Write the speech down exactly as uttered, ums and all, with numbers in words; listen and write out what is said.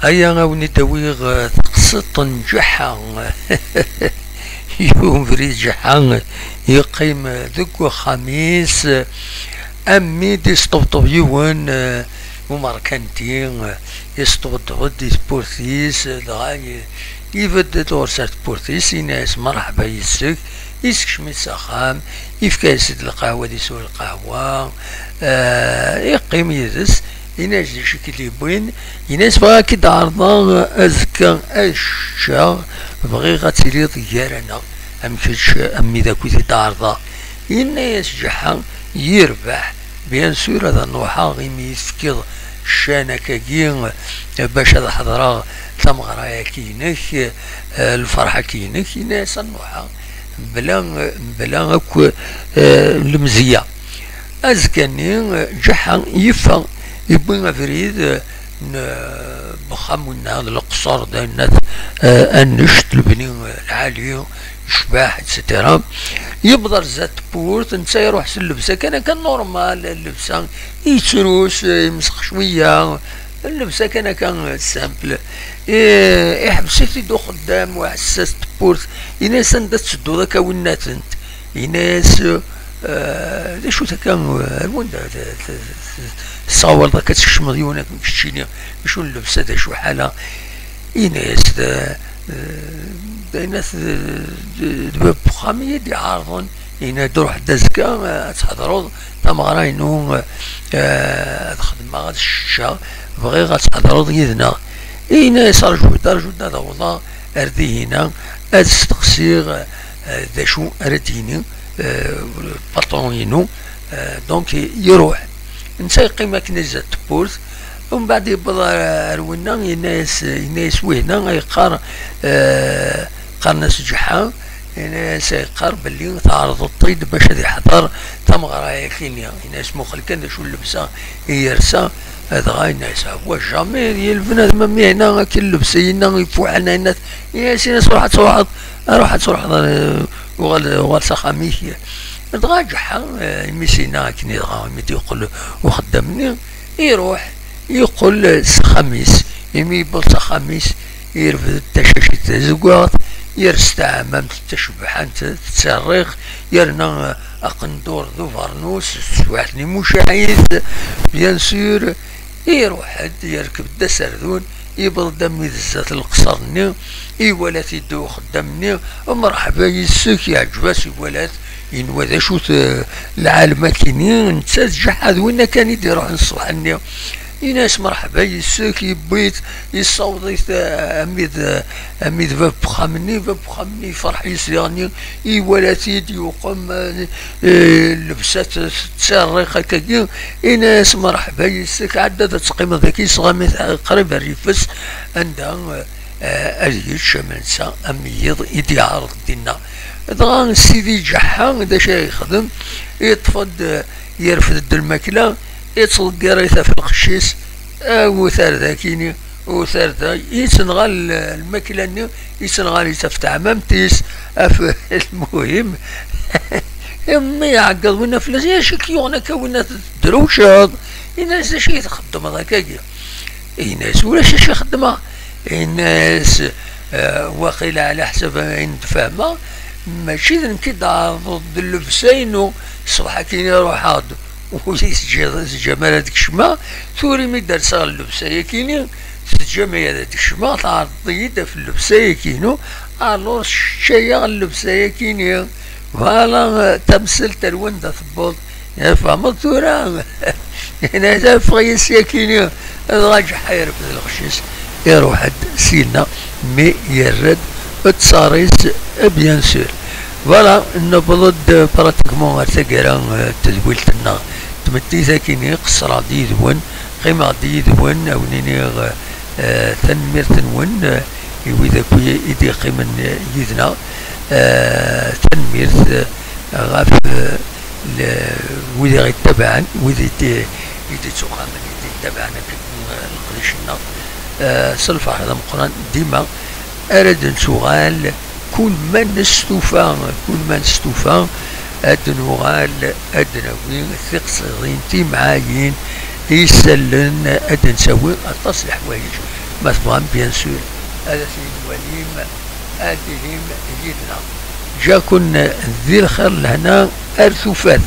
Aya a wen-id-awiɣ, eh, taqsiṭ n Ǧeḥḥa. Yiwen ubrid Ǧeḥḥa yeqqim deg uxxam-is, am mi d-isṭebṭeb yiwen, eh, umerkanti, eh, isṭebṭeb-d i tewwurt-is, dɣa i-, ibedd-d ɣur-s ar tewwurt-is, yenna-yas: "Merḥba yis-k." Isekcem-it s axxam, ifka-yas-d lqahwa, ad isew lqahwa, eh, iqqim yid-s, yenna-yas: "D acu i k-id-yewwin?" Yenna-yas: "Bɣiɣ ad k-id-ɛerḍeɣ azekka ad ččeɣ, bɣiɣ ad tiliḍ gar-aneɣ, am kečč, am wid akk i t-id-ɛerḍeɣ." Yenna-yas Ǧeḥḥa: "Yirbeḥ, bien sûr ad n-ruḥeɣ, imi i tefkiḍ ccan akkagi, eh, bac ad ḥeḍreɣ tameɣra-agi-inek, eh, lferḥ-agi-inek." Yenna-yas: "Ad n-ruḥeɣ mebla, mebla akk, eh, lemzeyya." Azekka-nni, eh, Ǧeḥḥa yeffeɣ, yewwi abrid, eh, n, eh, wexxam winna d leqṣer, d ayennat, eh, annect, lebni, eh, lɛali, yecbeḥ, et cetera. Yewweḍ ar zdat tewwurt, netta iruḥ s llebsa kan akka normal, llebsa, yettrus, eh, yemsex cwiya, llebsa kan akka, eh, simple. Eh, iḥbes-it-id uxeddam, uḥessas n tewwurt, yenna-yas: "Anda tettedduḍ akka winnatent?" Yenna-yas: "Eh, d acu-t akka, eh, ar wanda t-, t-, t-, tessawaleḍ akka, tkecmeḍ yiwen akken keččini, acu n llebsa, d acu ḥala?" Yenna-yas: "D, d, d ayennat d, d, d bab uxxam i yi-d-iɛerḍen." Yenna-d: "Ruḥ-d azekka, eh, ad tḥedreḍ tameɣra-inu, eh, ad xedmeɣ, ad ččeɣ, bɣiɣ ad tḥedreḍ yid-neɣ." Yenna-yas: "Rju-d, rju-d ad awḍeɣ ar dihina, ad steqsiɣ, eh, d acu ara d-yini, eh, patron-inu." Eh, donc, iruḥ. Netta yeqqim akken zdat tewwurt. Umbeɛd yewweḍ ar, ar winna, yenna-yas, yenna-yas wihna, yeqqar, eh, qqaren-as Ǧeḥḥa, yenna-yas, yeqqar belli tɛerḍeḍ-t-id bac ad iḥḍer tameɣra-agi-nni. Yenna-yas: "Muqel kan d acu n llebsa i yersa." Dɣa yenna-yas: "Ah, wa jamais, yal bnadem am ihna, akken llebsa-inna ifuḥen, ayennat." Yenna-yas, yenna-yas: "Ruḥ ad truḥeḍ, ruḥ ad truḥeḍ, eh, uɣal, uɣal s axxam-ik." Dɣa Ǧeḥḥa, eh, imi s-yenna akken, dɣa imi d-yeqqel uxeddam-nni, iruḥ, yeqqel s axxam-is. Imi yewweḍ s axxam-is, irfed-d tacacit tazeggaɣt, yers taɛmamt tacebḥant, tettarriq, yerna, eh, aqendur d ubernus, teswiɛt n imucaɛit, bien sûr, iruḥ-d, yerkeb-d aserdun, yewweḍ-d armi d zdat leqṣer-nni, iwala-t-id uxeddam-nni, mreḥba yis-k, yeɛǧeb-as, iwala-t, yenwa d acu-t, eh, lɛalem akini, netta d Ǧeḥḥa d winna kan i d-iruḥen ṣṣbeḥ-nni. Yenna-as: "Mreḥba yis-k", yewwi-t, yessaweḍ-it, eh, armi d, armi d bab uxxam-nni, bab uxxam-nni yefreḥ yis diɣen, iwala-t-id, yuqem, eh, eh, llebsa-t tettarriq akkagi, yenna-as: "Mreḥba yis-k, ɛedda ad teqqimeḍ dagi, sɣami qrib ar yifes, anda, eh, ad yečč imensa am yiḍ i d-yeɛreḍ dinna." Dɣa Sidi Ǧeḥḥa, d acu ara yexdem? Yeṭṭef-d, yerfed-d lmakla, yettḍeggir-it ɣef lqecc-is, awu tarda akini, u tarda, yettenɣal l-, lmakla-nni, yettenɣal-itt ɣef teɛmamt-is, ɣef lmuhim. Mi iɛeggeḍ winna fell-as: "Acu i k-yuɣen akka winna tedrewceḍ?" Yenna-as: "D acu i txeddmeḍ akkagi?" Yenna-as: "Ulac acu i xeddmeɣ." Yenna-as: "Eh, waqila ɛla ḥsab ayen d-fehmeɣ, mačči d nekk i d-tɛerḍeḍ d llebsa-inu, ṣṣbeḥ akkin i ruḥeɣ-d, ur yi-teǧǧiḍ, teǧǧam ara ad kecmeɣ, tura imi d-rseɣ llebsa-yakini, teǧǧam-iyi ad d-kecmeɣ, tɛerḍeḍ-iyi-d ɣef llebsa-yakinu, alors ccayeɣ llebsa-yakini." Voilà, eh, tamsalt ar wanda tewweḍ. Eh, tfehmeḍ tura? Yenna-as: "Ffeɣ-iyi syakini." Dɣa Ǧeḥḥa yerfed lɣecc-is, iruḥ-d syenna, mi yerra-d ttaṛ-is, eh, bien sûr. Voilà, newweḍ-d, eh, pratiquement ar taggara, eh, n tedwilt-nneɣ. Tmeddit akini, qeṣṣreɣ-d yid-wen, qqimeɣ-d yid-wen, a wen-iniɣ, eh, tanemmirt-nwen, eh, i wid akk i, i d-yeqqimen, eh, yid-neɣ. Eh, tanemmirt, eh, ɣef, eh, le-, wid i ɣ-ittabaɛen, wid i d-, i d-ittuqamen, i d-ittabaɛen akken, eh, leqdic-nneɣ. Eh, s lferḥ d ameqqran, dima ara d-nettuɣal, kul ma nestufa, kul ma nestufa, ad d-nuɣal, ad d-nawi tiqsiḍin, timɛayin, isallen, ad d-nettawi aṭas n leḥwayeǧ. Ma tebɣam, bien sûr, ad as-iyi-d-twalim, ad tilim yid-neɣ. Ǧǧa-ken di lxir lehna ar tufat.